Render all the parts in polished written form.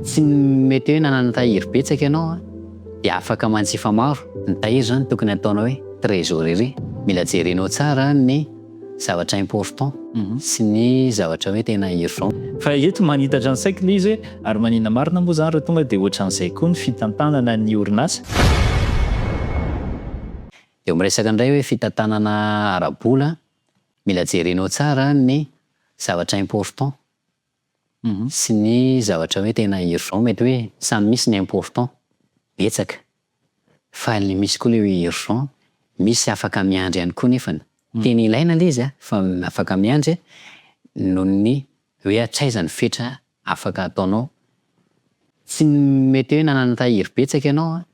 Tsy mety hoe nanana tahiry betsaka ianao an, dia afaka manjifa maro. Ny tahiry izany tokony ataonao hoe trésorerie. Mila jerenao tsara ny zavatra important sy ny zavatra hoe tena urgent. Fa eto manitatra ny saiko ilay izy hoe ary maninona marina moa izany raha tonga dia ohatran'izay koa ny fitantanana ny orinasa? Dia miresaka indray hoe fitantanana ara-bola, mila jerenao tsara ny zavatra important sy ny zavatra hoe tena urgent, mety hoe samy misy ny important betsaka fa le misy koa le hoe urgent, misy afaka miandry ihany koa nefany, tena ilaina le izy an, fa afaka miandry noho ny hoe hatraiza ny fetra afaka ataonao, tsy mety hoe nanana tahiry betsaka ianao an,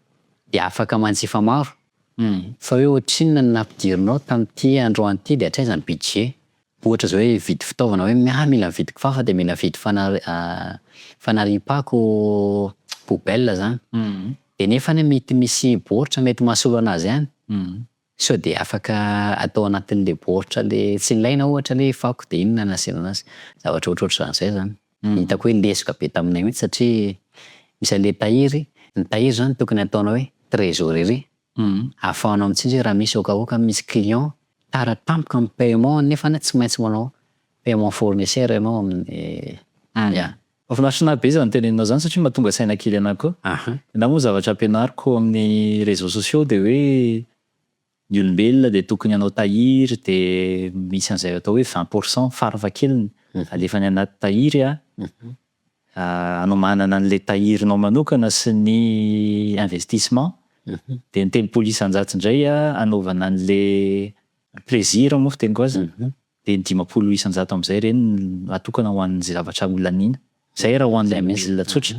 de afaka manjifa maro, fa hoe ohatrinona no nampidirinao tamin'ity androany ity de hatraiza ny budget, Ohatra zao hoe hividy fitaovana hoe ah mila mividy kifafa de mila mividy fanariam-pako poubelle zany, de nefany mety misy baoritra mety mahasolo anazy ihany, sao de afaka atao anatin'le baoritra le tsy ilaina ohatra le fako de iny no anasiana anazy, zavatra ohatrohatran'izay zany hitako hoe lesoka be taminay mintsy satria misy anle tahiry, ny tahiry zany tokony ataonao hoe tresorerie, ahafahanao mitsinjo hoe raha misy okaoka misy client tara tampoka amin'ny paiement nefa tsy maintsy manao paiement fournisseur ianao amin'ny ya. Mahafinaritra be izany teneninao izany satria mahatonga saina kely anah koa. Na moa zavatra ampianariko amin'ny réseaux sociaux dia hoe ny olombelona dia tokony hanao tahiry dia misy an'izay atao hoe vingt pour cent farafahakeliny alefa any anaty tahiry an, hanomanana an'ilay tahirinao manokana sy ny investissement dia ny 30 isan-jato indray hanaovana an'le plaisir moa fiteniko azy dia ny 50% amin'izay ireny no atokana ho an'izay zavatra ho laniana. Izay raha ho an'ilay olombelona tsotra.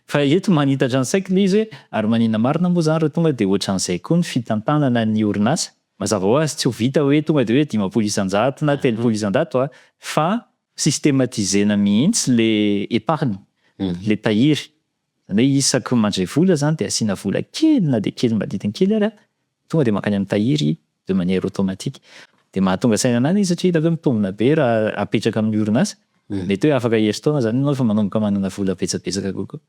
Fa eto manitatra ny saiko ilay izy hoe ary maninona marina moa izany raha tonga dia ohatran'izay koa ny fitantanana ny orinasa? Mazava ho azy tsy ho vita hoe tonga dia hoe 50% na 30% fa systematiser-na mihitsy le épargne, le tahiry. Zany hoe isaky ny mandray vola zany dia asiana vola kely na dia kely madidiny kely ary tonga dia mankany amin'ny tahiry de manière automatique. Dia mahatonga saina anah ilay izy satria hitako hoe mitombina be raha apetraka amin'ny orinasa. Mety hoe afaka herintaona zany ianao efa manomboka manana vola betsabetsaka kokoa.